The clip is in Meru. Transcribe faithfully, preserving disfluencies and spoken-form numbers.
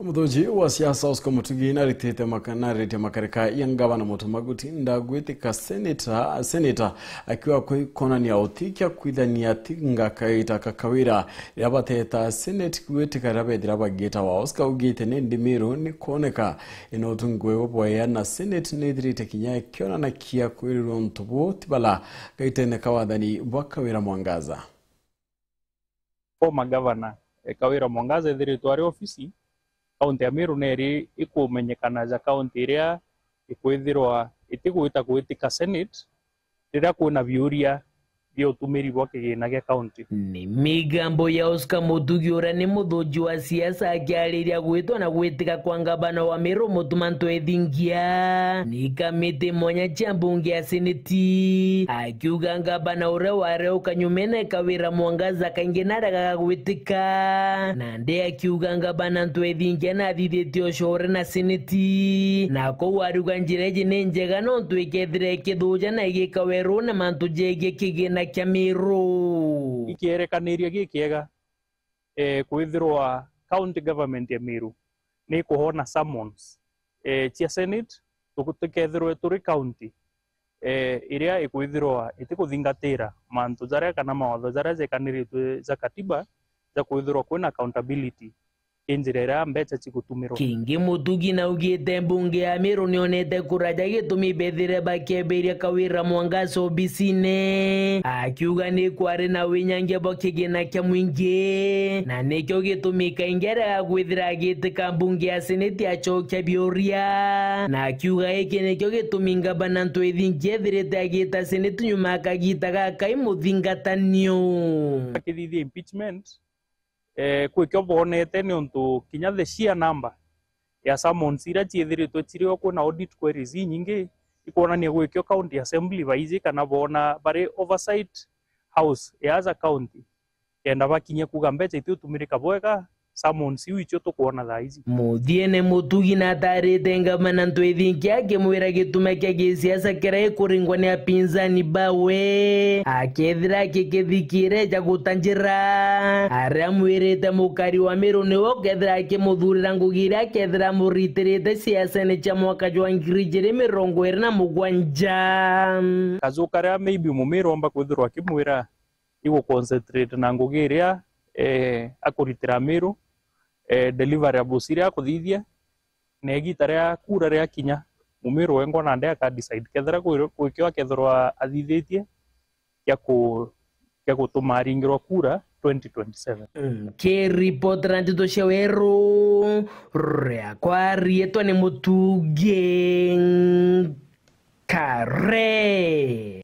Muthuji wa siasa Oscar Mutugi naritite maka-, nariritie makarika ya ngavana Mutuma gutinda gwitika seneta, seneta akiuga kwi kwonania uti kia kwithania tinga kaita ka Kawira riria bateta seneti gwitika riria bethira bagita wa Oscar augite ni ndimiru ni kwoneka ino utungi bwewe bwaya na seneti nithirite kinya ikionanakia kwirirwa untu bu ti bala gaitene ka wathani bwa Kawira Mwangaza. Former governor, eh, Kawira Mwangaza ethiritwe ari ofisi, kaunti ya Meru neri ikumenyekana ja kaunti iria ikwithirwa itigwita gwitika senate riria kwina biuria bia utumiri bwa kigina gia kaunti. Ni migambo ya Oscar Mutugi uria ni muthuji wa siasa akiariria gwitwa na gwitika kwa ngavana wa Meru Mutuma Ntwethingia. Ni kamiti mwanya cia mbunge ya seneti. Akiuga ngavana uria wareuka nyumene Kawira Mwangaza kaingi naregaga gwitika. Nandi akiuga ngavana Ntwethingia nathithitie ucore na seneti. Na kou ariuga njira iji ni njega nontu ikethira ikithuja na igika werune mantu jegie kigina kia Meru. Ikierekaniria gikiega, eh, kwithirwa county government ya Meru ni ikuhona summons, eh, cia senate, tukethirwe turi county, eh, iria ikwithirwa itikuthingatira mantu jaria kana mawatho jaria jekaniritwe ja katiba ja kwithirwa kwina accountability ki njira iria mbeca cigutumirwa. Kingi Mutugi naugite mbunge ya Meru nionete kuraja gitumi bethire bakieberia Kawira Mwangaza obisine, akiuga ni kwari na winyangia bwa kigina kia mwingi, na nikio gitumi kaingi arega kwithira agitika mbunge ya seneti acokia biuria, na akiuga giki nikio gitumi ngavana Ntwethingia ethirite agita seneti nyuma ya kagita gaka imuthingatanio. Akithithia impeachment, eh, gwikio bonete niuntu kinya the sheer number ya summons iria ciithiritwe cirio kwina audit queries inyingi ikwonania gwikio county assembly baiji kana boona bari oversight house ya aja county kenda bakinyia kuuga mbeca itiutumirika bwega, summons iu icio tukwona thaa iji. Muthiene Mutugi natarite ngavana Ntwethingia akimwira gituma kia gisiasa kiria ikuringwa ni apinzani bawe, akethira akikithikire ja guta njira. Aria amwirite mukari wa Meru niwe ukethira akimuthurira ngugi iria akethira amuritirite siasene cia mwaka jwa ngiri ijiri mirongo iri na mugwanja. Kajuka ria maybe Mumiru omba kwithirwa akimwira igu concentrate na ngugi iria, eh, akuritira Miru, eh, deliverables iria akuthithia, na igita ria kura riakinya, Mumiru wengwa nandi aka decide kethira kwi-, gwikio akethirwa athithitie kia ku-, kia gutuma aringirwa kura twenty twenty-seven. Nkiripotera ndeto cia Weru, riakwa riitwa ni Mutugi Kare.